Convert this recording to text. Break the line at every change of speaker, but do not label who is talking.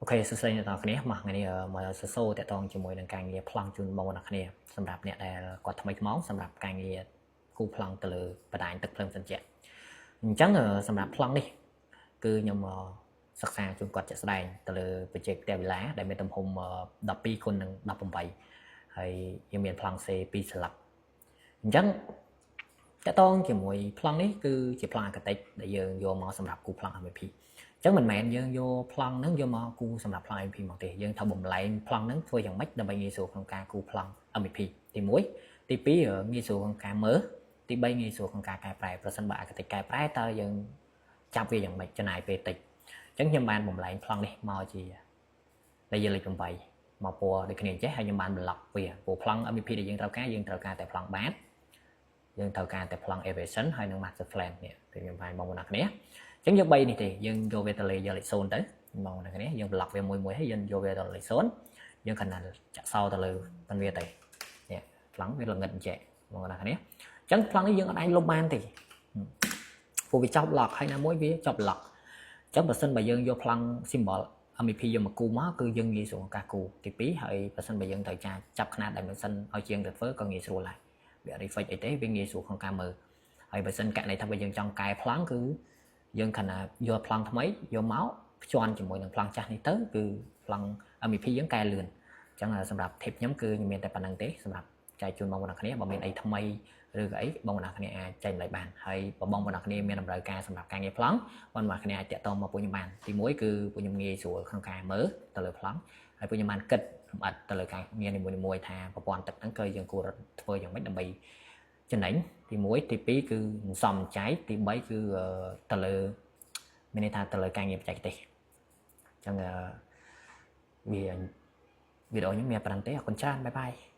OK សួស្តីអ្នកទាំងអស់គ្នាមកថ្ងៃនេះមកសរសើរតាក់ទងជាមួយនឹងការងារប្លង់ជូនបងប្អូនអ្នកគ្នាសម្រាប់អ្នកដែលគាត់ថ្មីថ្មោងសម្រាប់ការងារគូប្លង់ទៅលើបណ្ដាញទឹកភ្លើងសិនជាអញ្ចឹងសម្រាប់ប្លង់នេះគឺខ្ញុំសិក្សាជូនគាត់ជាក់ស្ដែងទៅលើproject ផ្ទះវិឡាដែលមានទំហំ12គុណនឹង18ហើយយើងមានប្លង់ C 2ស្លាប់អញ្ចឹងតាក់ទងជាមួយប្លង់នេះគឺជាប្លង់ architect ដែលយើងយកមកសម្រាប់គូប្លង់ MEP ចឹងមិនមែនយើងយកប្លង់ហ្នឹងយកមកគូសម្រាប់ប្លង់ MEP មកទេយើងត្រូវបំលែងប្លង់ហ្នឹងធ្វើយ៉ាងម៉េចដើម្បីងាយស្រួលក្នុងការគូប្លង់ MEP ទី1ទី2ងាយស្រួលក្នុងការមើលទី3ងាយស្រួលក្នុងការកែប្រែប្រសិនបើ architect កែប្រែតើយើងចាប់វាយ៉ាងម៉េចចំណាយពេលតិចអញ្ចឹងខ្ញុំបានបំលែងប្លង់នេះមកជា layer លេខ8មកពណ៌ដូចគ្នាចេះហើយខ្ញុំបានប្លុកវាព្រោះប្លង់ MEP ដែលយើងត្រូវការយើងត្រូវការតែប្លង់បាតយើងត្រូវការតែប្លង់ elevation ហើយនិង master plan នេះគឺខ្ញុំបានបងប្អូនអ្នកគ្នាអញ្ចឹងយក3នេះទេយើងយកវាទៅ layer លេខ0ទៅបងប្អូនគ្នាយើងប្លុកវាមួយមួយហើយយើងយកវាទៅលេខ0យើងខណៈចាក់សោទៅលើប៉ុនវាទៅនេះប្លង់វាល្ងិតអញ្ចឹងបងប្អូនគ្នាអញ្ចឹងប្លង់នេះយើងអត់អាចលុបបានទេព្រោះវាចប់ lock ហើយណាមួយវាចប់ lock អញ្ចឹងបើសិនបើយើងយកប្លង់ symbol MEP យកមកគូមកគឺយើងងាយស្រួលក្នុងការគូទី2ហើយបើសិនបើយើងត្រូវចាចាប់ខ្នាត dimension ឲ្យជាងទៅធ្វើក៏ងាយស្រួលដែរវាអត់ reflect អីទេវាងាយស្រួលក្នុងការមើលហើយបើសិនករណីថាបើយើងចង់កែប្លង់គឺយើងខណៈយកប្លង់ថ្មីយកមកភ្ជាន់ជាមួយនឹងប្លង់ចាស់នេះទៅគឺប្លង់ MEP យើងកែលឿនអញ្ចឹងសម្រាប់ tip ខ្ញុំគឺខ្ញុំមានតែប៉ុណ្្នឹងទេសម្រាប់ចែកជូនបងប្អូនគ្នាបើមានអីថ្មីឬក៏អីបងប្អូនគ្នាអាចចែកម្លែកបានហើយបើបងប្អូនគ្នាមានតម្រូវការសម្រាប់ការងារប្លង់បងប្អូនគ្នាអាចតាក់ទងមកពួកខ្ញុំបានទី1គឺពួកខ្ញុំងាយស្រួលក្នុងការមើលទៅលើប្លង់ហើយពួកខ្ញុំបានគិតលម្អិតទៅលើការងារនីមួយៗថាប្រព័ន្ធទឹកហ្នឹងគឺយើងគួរធ្វើយ៉ាងម៉េចដើម្បីចំណេញទី1ទី2គឺសំចៃទី3គឺទៅលើមានន័យថាទៅលើការងារបច្ចេកទេសអញ្ចឹងវាវីដេអូនេះមានប៉ុណ្្នឹងទេអរគុណច្រើន bye bye.